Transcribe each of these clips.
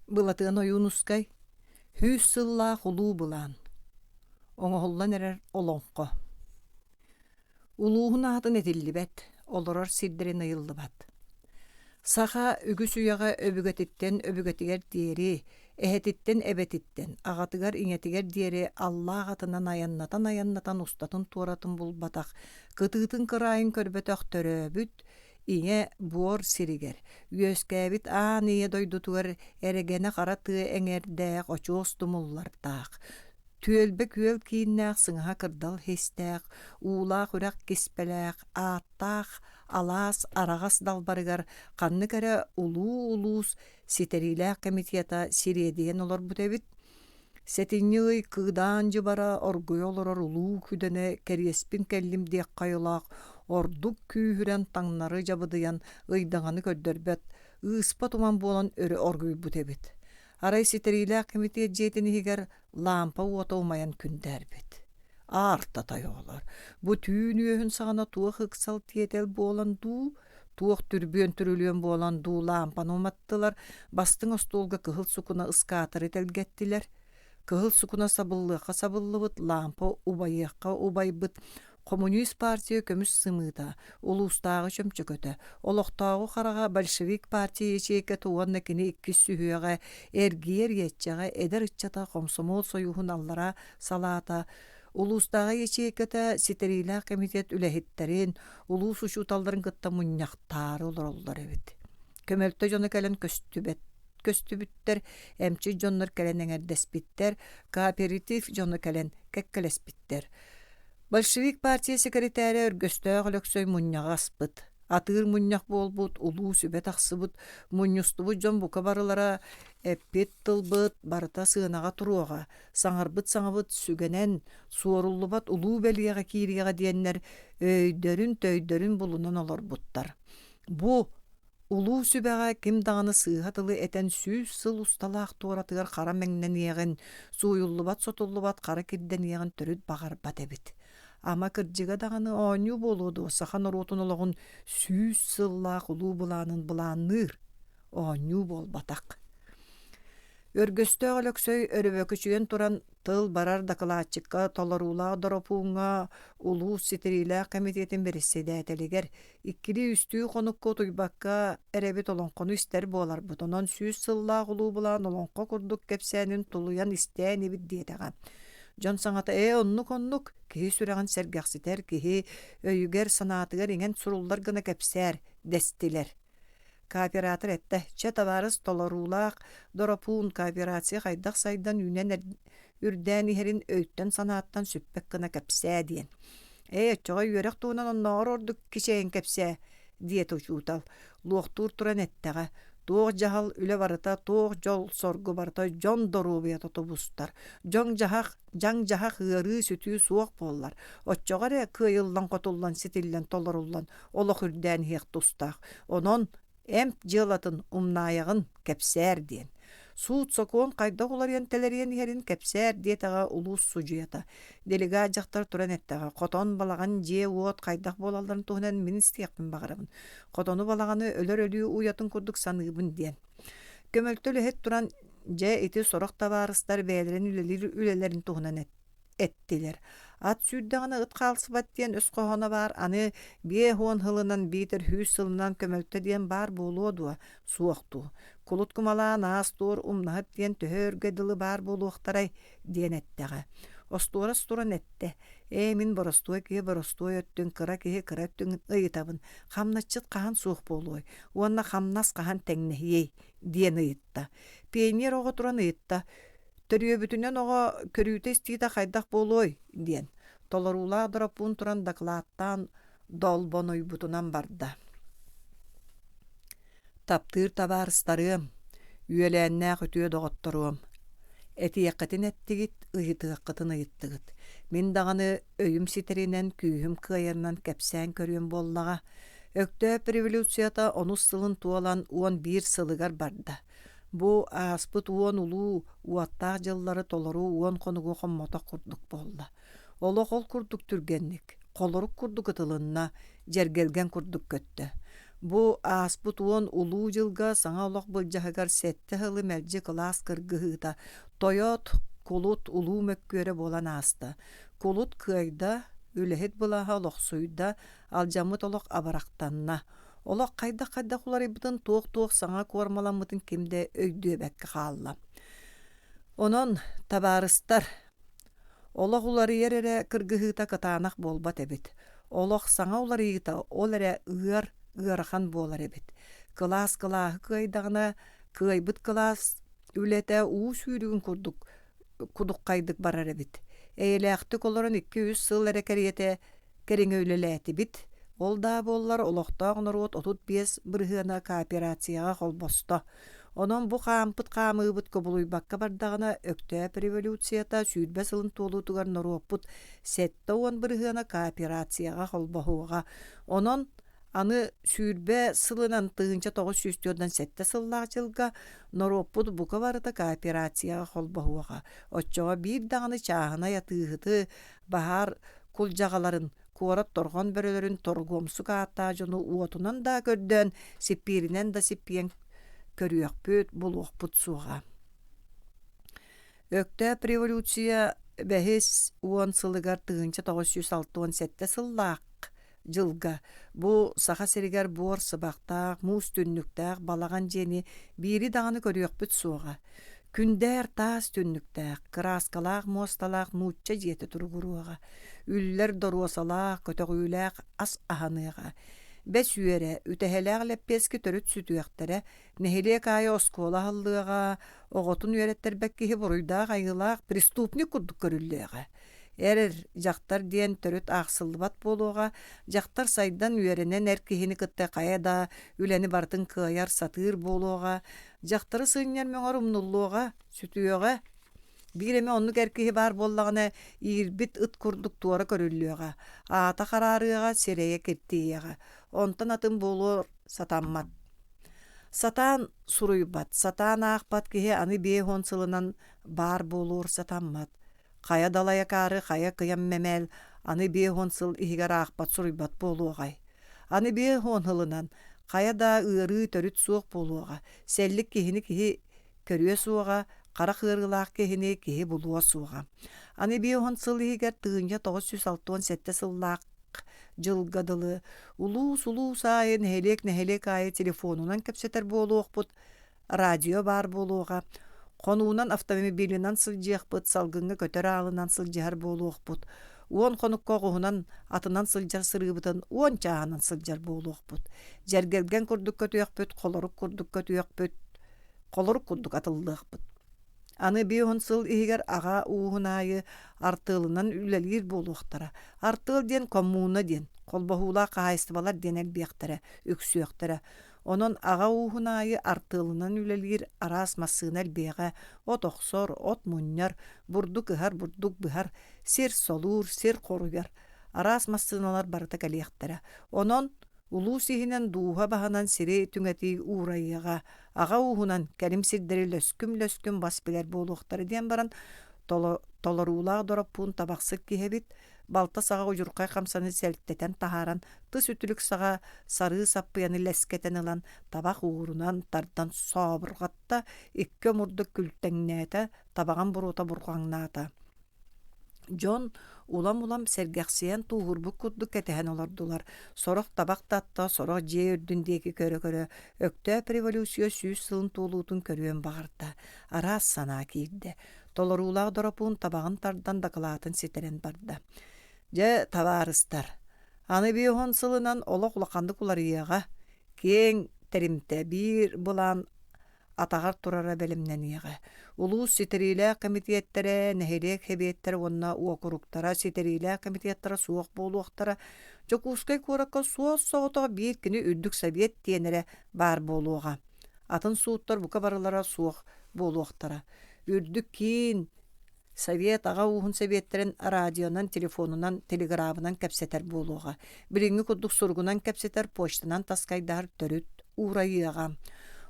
Былатыан Ойуунускай Сүүс сыллаах улуу былаан Оҥоһуллан эрэр олоҥхо Улууһун аатын этиллибэт, олорор сирдэрин ыйыллыбат. Саха үгүс үйэҕэ өбүгэтиттэн өбүгэтигэр диэри, эһэтиттэн эбэтиттэн, аҕатыгар ийэтигэр диэри аллаах атынан айаннатан-айаннатан устатын-туоратын булбатах, кытыытын кыраайын көрбөтөх төрөөбүт, Ийэ буор сиригэр, үөскээбит аан ийэ дойдутугар эрэгэнэ хара тыа эҥэрдээх очуос тумуллардаах, түөлбэ күөл кииннээх сыҥаһа кырдал иһистээх, уулаах үрэх киспэлээх, ааттаах алаас араҕас далбарыгар ханнык эрэ улуу улуус ситэриилээх комитета сириэдийэн олорбут эбит. Сэтинньи ый кыыдаан дьыбара оргуйа олорор улуу күдэнэ кэриэспин кэллим диэххэ айылаах ордук күүһүрэн таҥнары дьабыдыйан ыйдаҥаны көрдөрбөт, ыыспа туман буолан өрө оргуйбут эбит. Арай ситэриилээх кэмитиэт дьиэтин иһигэр лаампа уота умайан күндээрбит. Аарта оҕолор, бу түүн үөһүн саҕана туох ыксал тиэтэл буолан дуу, туох түрбүөн-түрүлүөн буолан дуу лаампаны уматтылар, бастыҥ остуолга кыһыл сукуна ыскаатары тэлгэттилэр. Кыһыл сукуна сабыллыахха сабыллыбыт, лаампа убайыахха убайбыт, Коммунист партия көмүс сымыыта, улуустааҕы чөмчөкөтө, олохтооҕу хараҕа большевик партия ячейката уонна кини иккис сүһүөҕэ эргийэр иэччэҕэ эдэр ыччата Хомсомуол сойууһун аллараа салаата улуустааҕы ячейката ситэриилээх комитет үлэһиттэрин, улуус учууталларын кытта мунньахтаары олороллор эбит. Көмөлтө дьоно кэлэн көстүбэт көстүбүттэр, эмчит дьоннор кэлэн эҥэрдэспиттэр, кооператив дьоно кэлэн кэккэлэспиттэр. Большевик партия секретарэ Өргөстөөх Өлөксөй мунньаҕы аспыт. Атыыр мунньах буолбут, улуу сүбэ тахсыбыт, мунньустубут дьон бука барылара эппит тылбыт барыта сыанаҕа туруоҕа, саҥарбыт саҥабыт сүгэнэн, суоруллубат улуу бэлиэҕэ киириэҕэ диэннэр өйдөрүн-төйдөрүн булунан олорбуттар. Бу Улуу сүбэҕэ ким даҕаны сыыһа тылы этэн 100 сыл усталаах туоратыгар хара мэҥнэниэҕин, сууйуллубат-сотуллубат хара кирдэниэҕин төрүт баҕарбат эбит. Ама кырдьыга даҕаны оонньуу буолуо дуо саха норуотун олоҕун 100 сыллаах улуу былаанын былаанныыр оонньуу буолбатах. Өргөстөөх Өлөксөй өрөбөкүчүйэн туран тыл барар дакылаатчыкка толоруулаах Доропууҥҥа улуус ситэриилээх кэмитиэтин бэрэссэдээтэлигэр иккилии-үстүү хонукка утуйбакка эрэбит олоҥхону истэр буоларбыт, онон 100 сыллаах улуу былаан олоҥхо курдук кэпсээнин тулуйан истээ инибит диэтэҕэ. Дьон саҥата ээ оннук-оннук, киһи сүрэҕин сэргэхситэр, киһи өйүгэр-санаатыгар иҥэн суруллар гына кэпсээр дэстилэр. Кооператор эттэ: «Чэ, табаарыс, толоруулаах Доропуун кооперация хайдах сайдан үүнэн үрдээн иһэрин өйтөн-санааттан сүппэт гына кэпсээ» диэн. «Ээ, оччоҕо үөрэх туһунан оннооҕор ордук кичэйэн кэпсээ» диэтэ учуутал. Луохтуур туран эттэҕэ: «Туох дьаһал үлэ барыта, туох дьол-соргу барыта дьон доруобуйата тубустар. Дьоҥ-дьаһах, дьаҥ-дьаһах ыарыы-сүтүү суох буоллар, оччоҕо эрэ кыайыллан-хотуллан ситиллэн толоруллан олох үрдээн иһиэх тустаах. Онон эмп дьыалатын умнаайаҕын, кэпсээр диэн. Суут-сокуон хайдах уларыйан-тэлэрийэн иһэрин кэпсээр диэтэҕэ улуус судьуйата. Делегат дьахтар туран эттэҕэ, хотон, балаҕан, дьиэ-уот хайдах буолалларын туһунан мин истиэхпин баҕарабын. Хотону балаҕаны өлөр өлүү уйатын курдук саныыбын диэн. Көмөлтө үлэһит туран, дьэ ити сорох табаарыстар бэйэлэрин үлэлиир үлэлэрин туһунан эттилэр. Ат сүүрдэҕинэ ыт хаалсыбат диэн өс хоһооно баар, аны 50 сылынан биитэр 100 сылынан көмөлтө диэн баар буолуо дуо, суох дуу? Кулут кумалаан аас-туор умнаһыт диэн төһө өргө дылы баар буолуохтарай диэн эттэҕэ. Остуорас туран эттэ: «Ээ, мин боростуой киһи боростуой өттүн, кыра киһи кыра өттүн ыйытабын. Хамначчыт хаһан суох буолуой? Уонна хамнас хаһан тэҥнэһиэй?» диэн ыйытта. Пионер оҕо туран ыйытта: Төрүөбүтүнэн оҕо көрүүтэ-истиитэ хайдах буолуой? диэн толоруулаах Дороппуун туран дакылааттаан долбонуйбутунан барда. Таптыыр табаарыстарыам, үөлээннээх үтүө доҕотторуом, этиэххитин эттигит, ыйытыаххытын ыйыттыгыт. Мин даҕаны өйүм ситэринэн, күүһүм кыайарынан кэпсээн көрүөм буоллаҕа. Өктөөп революцията онус сылын туолан 11 сылыгар барда. Бу ааспыт 10 улуу уоттаах дьыллары толору 10 хонугу хоммотох курдук буолла. Олох ол курдук түргэнник, холорук курдук ытылынна, дьэргэлгэн курдук көттө. Бу ааспыт уон улуу дьылга саҥа олох былдьаһыгар сэттэ сылы мэлдьи кылаас кыргыһыыта, тойот, кулут улуу мөккүөрэ буолан ааста. Кулут кыайда, үлэһит былааһа олохсуйда, алдьаммыт олох абырахтанна. Олох хайдах-хайдах уларыйбытын, туох-туох саҥа куормаламмытын ким да өйдүөбэккэ хаалла. Онон, табаарыстар, Олох уларыйар эрэ кыргыһыыта кытаанах буолбат эбит. Олох саҥа уларыйыыта ол эрэ ыар, ыарахан буолар эбит. Кылаас кылааһы кыайдаҕына, кыайбыт кылаас үлэтэ уу сүүрүгүн курдук кудуххайдык барар эбит. Эйэлээхтик олорон икки-үс сыл эрэ кэриэтэ кэриҥэ үлэлээтибит. Ол да буоллар олохтоох норуот 35 бырыһыана кооперацияҕа холбосто. Онон бу хаампыт хаамыыбыт кубулуйбакка бардаҕына, Өктөөп революцията 20 сылын туолуутугар норуоппут 70 бырыһыана кооперацияҕа холбоһуоҕа. Онон аны 20 сылынан 1947 сыллаах дьылга норуоппут бука барыта кооперацияҕа холбоһуоҕа. Оччоҕо биир даҕаны чааһынай атыыһыты, баһаар кулдьаҕаларын, куорат торҕон бөрөлөрүн торгуомсук ааттаах дьону уотунан да көрдөөн, сиппииринэн да сиппийэн көрүөхпүт, булуохпут суоҕа. Өктөөп революция бэһис уон сылыгар 1967 сыллаах дьылга бу Саха сиригэр буор сыбахтаах, муус түннүктээх балаҕан дьиэни биири даҕаны көрүөхпүт суоҕа. Күндээр таас түннүктээх, кырааскалаах муосталаах нуучча дьиэтэ туругуруоҕа, үллэр доруосалаах, көтөҕүүлээх ас аһаныаҕа. Бэс үөрэ, үтэһэлээх лэппиэскэ төрүт сүтүөхтэрэ, нэһилиэк аайы оскуола аһыллыаҕа, оҕотун үөрэттэрбэт киһи буруйдаах айыылаах преступник курдук көрүллүөҕэ. Эр дьахтар диэн төрүт аахсыллыбат буолуоҕа, дьахтар сайдан үөрэнэн эр киһини кытта хайа да үлэни барытын кыайар, сатыыр буолуоҕа, Дьахтары сынньар мөҥөр умнуллуоҕа, сүтүөҕэ. Биир эмэ оннук эр киһи баар буоллаҕына, иирбит ыт курдук туора көрүллүөҕэ, аата хараарыаҕа, сирэйэ киртийиэҕэ. Онтон атын буолуо сатаммат. Сатаан суруйбат, сатаан аахпат киһи аны 50 сылынан баар буолуор сатаммат. Хайа далай акаары, хайа кыйам мэмээл аны 50 сыл иһигэр аахпат суруйбат буолуоҕай. Аны 50 сылынан хайа да ыарыы төрүт суох буолуоҕа, сэллик киһини киһи көрүө суоҕа, харах ыарыылаах киһини киһи булуо суоҕа. Аны 50 сыл иһигэр 1967 сыллаах дьылга дылы улуус-улуус аайы, нэһилиэк-нэһилиэк аайы телефонунан кэпсэтэр буолуохпут, радио баар буолуоҕа, хонуунан автомобилынан сылдьыахпыт, салгыҥҥа көтөр аалынан сылдьыһар буолуохпут, уон хонукка оҕуһунан атынан сылдьар сырыыбытын уон чааһынан сылдьар буолуохпут, дьэргэлгэн курдук көтүөхпүт, холорук курдук көтүөхпүт, холорук курдук атыллыахпыт. Аны 50 сыл иһигэр аҕа ууһун аайы артыалынан үлэлиир буолуохтара. Артыал диэн коммуна диэн, холбоһуулаах хаһаайыстыбалар диэн элбиэхтэрэ, үксүөхтэрэ. Онон аҕа ууһун аайы артыалынан үлэлиир араас массыына элбиэҕэ, от охсор, от мунньар, бурдук ыһар, бурдук быһар, сир солуур, сир хоруйар араас массыыналар барыта кэлиэхтэрэ. Онон улуус иһинэн дууһа баһынан сири түҥэтии уурайыаҕа, аҕа ууһунан кэлим сирдэри лөскүм-лөскүм бас билэр буолуохтара диэн баран толоруулаах дороппуун табахсыт киһи эбит, балта саҕа удьурхай хамсаны сэлтэтэн таһааран, тыс үтүлүк саҕа сарыы саппыйаны лэскэтэн ылан, табах уурунан тардан сообурҕатта, икки омурдук күлтэҥнээтэ, табаҕын буруота бурҕаҥнаата. Дьон улам-улам сэргэхсийэн тууһурбут курдук кэтэһэн олордулар. Сорох табах татта, сорох дьиэ үрдүн диэки көрө-көрө Өктөөп революция 100 сылын туолуутун көрүөн баҕарда. Араас санаа киирдэ. Толоруулаах Доропуун табаҕын тардан дакылаатын ситэрэн барда. Дьэ, табаарыстар, аны 50 сылынан олох улаханнык уларыйыаҕа, киэҥ тэримтэ биир былаан атаҕар турара бэлэмнэниэҕэ. Улуус ситэриилээх кэмитиэттэрэ, нэһилиэк сэбиэттэрэ уонна уокуруктара ситэриилээх комитеттара суох буолуохтара. Дьокуускай куоракка суос-соҕотох биир кини үрдүк совет диэн эрэ баар буолуоҕа. Атын сууттар бука барылара суох буолуохтара. Үрдүк киин Совет аҕа ууһун сэбиэттэрин радионан, телефонунан, телеграбынан кэпсэтэр буолуоҕа. Билиҥҥи курдук суругунан кэпсэтэр, почтанан таскайдаһар төрүт уурайыаҕа.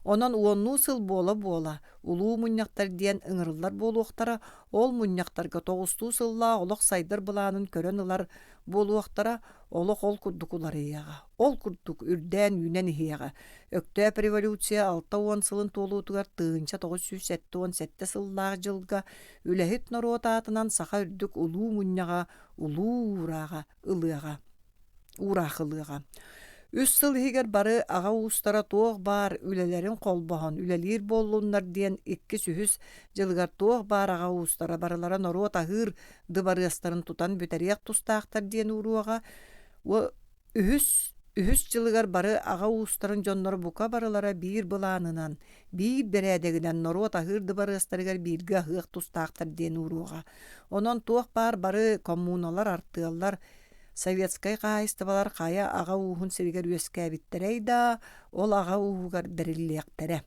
Онон уоннуу сыл буола-буола улуу мунньахтар диэн ыҥырыллар буолуохтара, ол мунньахтарга тоҕустуу сыллаах олох сайдар былаанын көрөн ылар буолуохтара, олох ол курдук уларыйыаҕа, ол курдук үрдээн-үүнэн иһиэҕэ. Өктөөп революция 60 сылын туолуутугар 1977 сыллаах дьылга үлэһит норуот аатынан саха үрдүк улуу мунньаҕа улуу уурааҕа ылыаҕа уураах ылыаҕа. Үс сыл иһигэр бары аҕа уустара туох баар үлэлэрин холбоһон үлэлиир буоллуннар диэн иккис-үһүс дьылыгар туох баар аҕа уустара барылара норуот аһыыр дыбарыастарын тутан бүтэриэх тустаахтар диэн ууруоҕа. Үһүс үһүс дьылыгар бары аҕа уустарын дьонноро бука барылара биир былаанынан, биир бэрээдэгинэн норуот аһыыр дыбарыастарыгар бииргэ аһыах тустаахтар диэн ууруоҕа. Онон туох баар бары коммуналар, артыаллар, советскай хаһаайыстыбалар хайа аҕа ууһун сиригэр үөскээбиттэрэй да, ол аҕа ууһугар бэриллиэхтэрэ.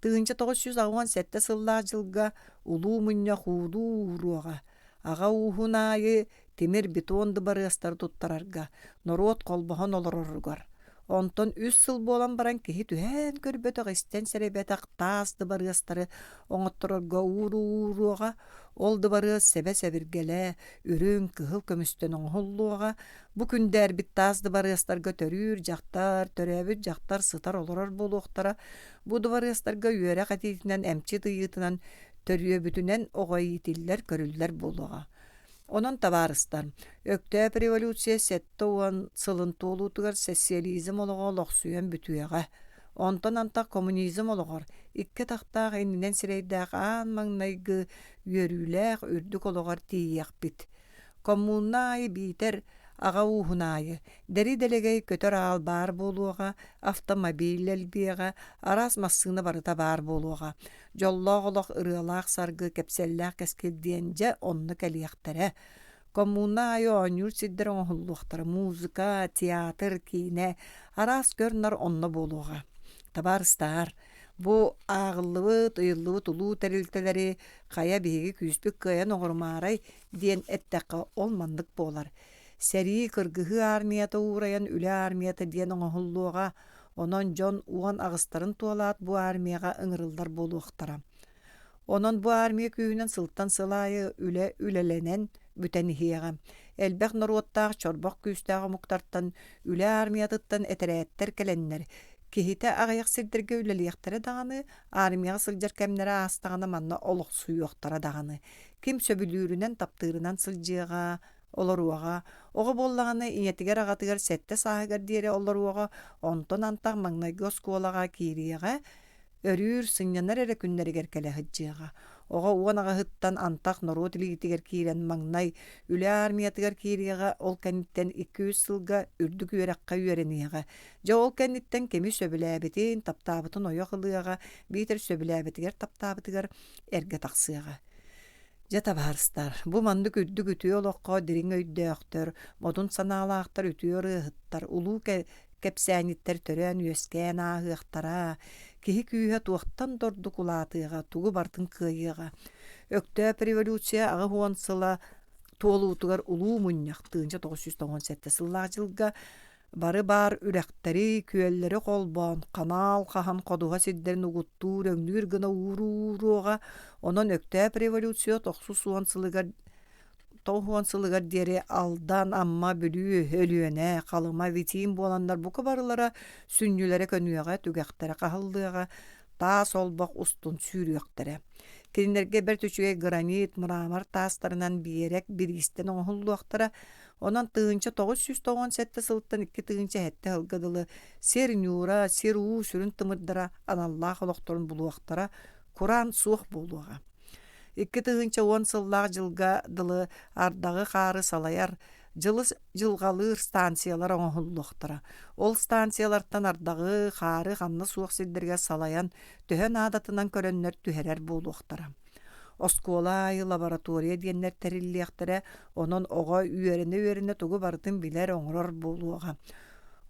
1987 сыллаах дьылга Улуу Мунньах уулуу ууруоҕа, аҕа ууһун аайы тимир бетон дыбарыастары туттарарга, норуот холбоһон олороругар. Онтон үс сыл буолан баран киһи түһээн көрбөтөх, истэн сэрэйбэтэх таас дыбарыастары оҥотторорго ууруу-ууруоҕа, ол дыбарыас сэбэ-сэбиргэлэ, үрүҥ, кыһыл көмүстэн оҥоһуллуоҕа. Бу күндээрбит таас дыбарыастарга төрүүр дьахтар, төрөөбүт дьахтар сытар-олорор буолуохтара. Бу дыбарыастарга үөрэх этиитинэн, эмчит ыйыытынан, төрүөбүтүнэн оҕо иитиллэр, көрүллэр буолуоҕа. Онон табаарыстар, Өктөөп революция 70 сылын туолуутугар социализм олоҕо олохсуйан бүтүөҕэ. Онтон антах коммунизм олоҕор икки атахтаах иннинэн сирэйдээх аан маҥнайгы үөрүүлээх үрдүк олоҕор тиийиэхпит. Коммуна аайы биитэр аҕа ууһун аайы дэри-дэлэгэй көтөр аал баар буолуоҕа, автомобиль элбиэҕэ, араас массыына барыта баар буолуоҕа. Дьоллоох олох ырыалаах саргы, кэпсэллээх кэскил диэн дьэ онно кэлиэхтэрэ. Коммуна аайы оонньуур сирдэр оҥоһуллуохтара, музыка, театр, киинэ, араас көр-нар онно буолуоҕа. Табаарыстаар, бу ааҕыллыбыт, ыйыллыбыт улуу тэрилтэлэри хайа биһиги күүспүт кыайан оҥорумаарай диэн эттэххэ ол маннык буолар. Сэрии, кыргыһыы армията уурайан үлэ армията диэн оҥоһуллуоҕа, Онон дьон 18-тарын туолаат бу армияҕа ыҥырыллар буолуохтара. Онон бу армия күүһүнэн сылтан сыл аайы үлэ үлэлэнэн бүтэн иһиэҕэ. Элбэх норуоттаах чорбох күүстээх омуктартан үлэ армиятыттан этэрээттэр кэлэннэр, киһитэ аҕыйах сирдэргэ үлэлиэхтэрэ даҕаны, армияҕа сылдьар кэмнэрэ аастаҕына манна олохсуйуохтара даҕаны. Ким сөбүлүүрүнэн, таптыырынан сылдьыаҕа, олоруоҕа, оҕо буоллаҕына ийэтигэр-аҕатыгар сэттэ сааһыгар диэри олоруоҕа, онтон антах маҥнайгы оскуолаҕа киириэҕэ, өрүүр, сынньанар эрэ күннэригэр кэлэ сылдьыаҕа. Оҕо 18-ыттан антах норуот илиитигэр киирэн маҥнай үлэ армиятыгар киириэҕэ, ол кэнниттэн 2-3 сылга үрдүк үөрэххэ үөрэниэҕэ. Дьэ ол кэнниттэн кими сөбүлээбитин, таптаабытын ойох ылыаҕа, биитэр сөбүлээбитигэр таптаабытыгар эргэ тахсыаҕа. Дьэ табаарыстар, бу маннык үрдүк үтүө олоххо дириҥ өйдөөхтөр, модун санаалаахтар үтүө ырыаһыттар, улуу кэпсээнньиттэр төрөөн-үөскээн ааһыахтара, киһи күүһэ туохтан да ордук улаатыаҕа, тугу барытын кыайыаҕа. Өктөөп революция 80 сыла туолуутугар улуу мунньах 1997 сыллаах дьылга Бары баар үрэхтэри, күөллэри холбоон, ханаал хаһан ходуһа сирдэрин угуттуур, өҥнүүр гына уурууруоҕа, онон Өктөөп революция 90 сылыгар 90 сылыгар диэри Алдан, Амма, Бүлүү, Өлүөнэ, Халыма, Витим буоланнар бука барылара сүнньүлэрэ көнүөҕэ, түгэхтэрэ хаһыллыаҕа, таас олбох устун сүүрүөхтэрэ. Кинилэргэ бэрт үчүгэй гранит, мрамор таастарынан биэрэк бириистэн оҥоһуллуохтара, Онон 1997 сылтан 2007 сылга дылы сир ньуура, сир уу сүрүн тымырдара аналлаах олохторун булуохтара, кураан суох буолуоҕа. 2010 сыллаах дьылга дылы ардаҕы хаары салайар, дьылы дьылҕалыыр станциялар оҥоһуллуохтара. Ол станциялартан ардаҕы, хаары ханна суох сирдэригэр салайан, төһө наадатынан көрөннөр түһэрэр буолуохтара. Оскуола аайы лаборатория диэннэр тэриллиэхтэрэ, онон оҕо үөрэнэ-үөрэнэ тугу барытын билэр, оҥорор буолуоҕа.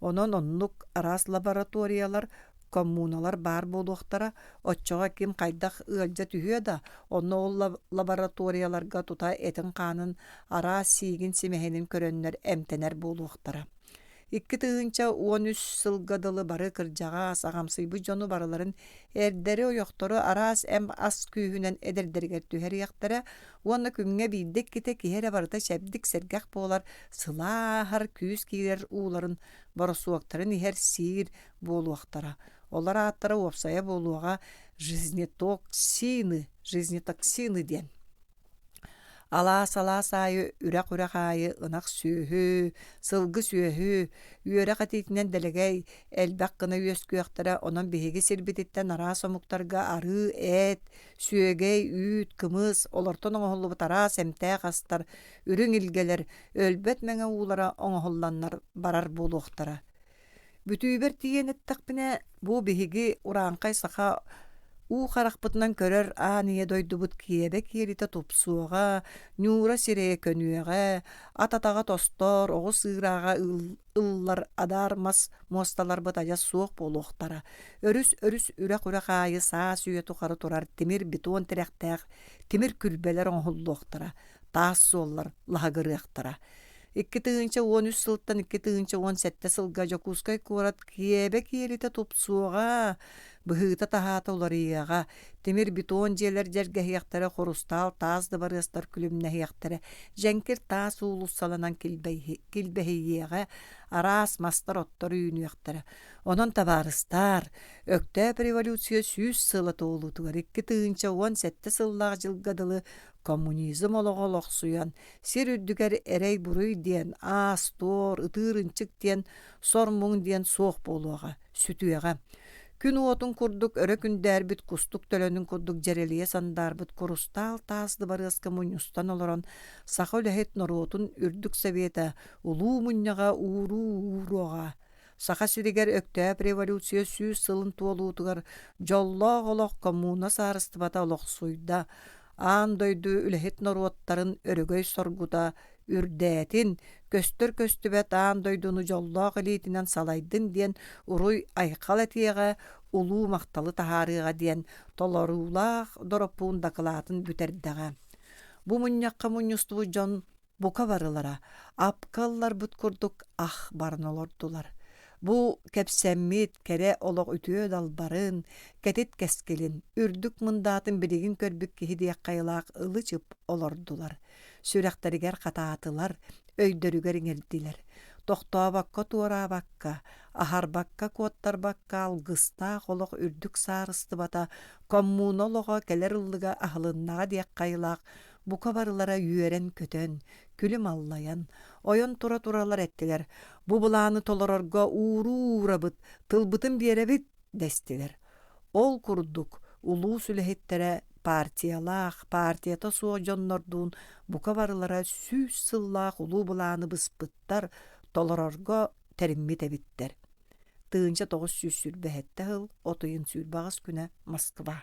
Онон оннук араас лабораториялар, коммуналар баар буолуохтара, оччоҕо ким хайдах ыалдьа түһүө да, онно ол лабораторияларга тута этин-хаанын араас сиигин-симэһинин көрөннөр эмтэнэр буолуохтара. 2013 сылга дылы бары кырдьаҕас, аҕамсыйбыт дьону барыларын эрдэри-ойохтору араас эм-ас күүһүнэн эдэрдэригэр түһэриэхтэрэ уонна күҥҥэ биирдэ-иккитэ киһи эрэ барыта чэбдик-сэргэх буолар, сылааһар, күүс киирэр ууларын, боросуоктарын иһэр-сиир буолуохтара. Олор ааттара уопсайа буолуоҕа жизнетоксины, жизнетоксины диэн. Алаас-алаас аайы, үрэх-үрэх аайы ынах сүөһү, сылгы сүөһү, үөрэх этиитинэн дэлэгэй, элбэх гына үөскүөхтэрэ, онон биһиги сирбититтэн араас омуктарга арыы, эт, сүөгэй, үүт, кымыс, олортон оҥоһуллубут араас эмтээх астар, үрүҥ илгэлэр, өлбөт мэҥэ уулара оҥоһулланнар барар буолуохтара. Бүтүүбэр тиийэн эттэхпинэ, бу биһиги урааҥхай саха уу харахпытынан көрөр аан ийэ дойдубут киэбэ киэлитэ тупсуоҕа, ньуура сирэйэ көнүөҕэ, ат атаҕа тостор, оҕус ыырааҕа ыллар адаар мас муосталарбыт адьас суох буолуохтара. Өрүс-өрүс үрэх-үрэх аайы саас үйэ тухары турар тимир бетон тирэхтээх тимир күрбэлэр оҥоһуллуохтара, таас суоллар лаһыгырыахтара. 2013 сылтан 2017 сылга Дьокуускай куорат киэбэ киэлитэ тупсуоҕа, быһыыта-таһаата уларыйыаҕа, тимир-бетон дьиэлэр дьэргэһиэхтэрэ, хурустаал таас дыбарыастар күлүмнэһиэхтэрэ, дьэҥкир таас уулуссаланан килбэһийиэҕэ, араас мастар-оттор үүнүөхтэрэ. Онон табаарыстаар, Өктөөп революция 100 сыла туолуутугар 2017 сыллаах дьылга дылы коммунизм олоҕо олохсуйан, сир үрдүгэр эрэй-буруй диэн, аас-туор, ытыыр-ынчык диэн, сор-муҥ диэн суох буолуоҕа, сүтүөҕэ. Күн уотун курдук өрө күндээрбит кустук төлөнүн курдук дьэрэлийэ сандаарбыт курустаал таас дыбарыаска мунньустан олорон саха үлэһит норуотун үрдүк сэбиэтэ улуу мунньаҕа ууруу ууруоҕа. Саха сиригэр Өктөөп революция 100 сылын туолуутугар дьоллоох олох коммуна саарыстыбата олохсуйда, аан дойду үлэһит норуоттарын өрөгөй соргута үрдээтин, көстөр-көстүбэт аан дойдуну дьоллоох илиитинэн салайдын диэн уруй-айхал этиэҕэ, улуу махталы таһаарыаҕа диэн толоруулаах Дороппуун дакылаатын бүтэрдэҕэ. Бу мунньахха мунньустубут дьон бука барылара апка ылларбыт курдук ах баран олордулар. Бу кэпсэммит кэрэ олох үтүө далбарын, кэтит кэскилин, үрдүк мындаатын билигин көрбүт киһи диэх хайылаах ылы-чып олордулар. Сүрэхтэригэр хатаатылар, өйдөрүгэр иҥэрдилэр. Тохтообокко туораабакка, аһарбакка куоттарбакка алгыстаах олох үрдүк саарыстыбата коммуна олоҕо кэлэр ыллыга аһылыннаҕа диэх хайылаах бука барылара үөрэн-көтөн, күлүм аллайан, ойон тура-туралар эттилэр: «Бу былааны толорорго ууруу уурабыт, тылбытын биэрэбит» дэстилэр. Ол курдук улуус үлэһиттэрэ партиялаах, партията суох дьоннордуун бука барылара 100 сыллаах улуу былааны быспыттар, толорорго тэриммит эбиттэр. 1927 сыл от ыйын 28 күнэ Москва.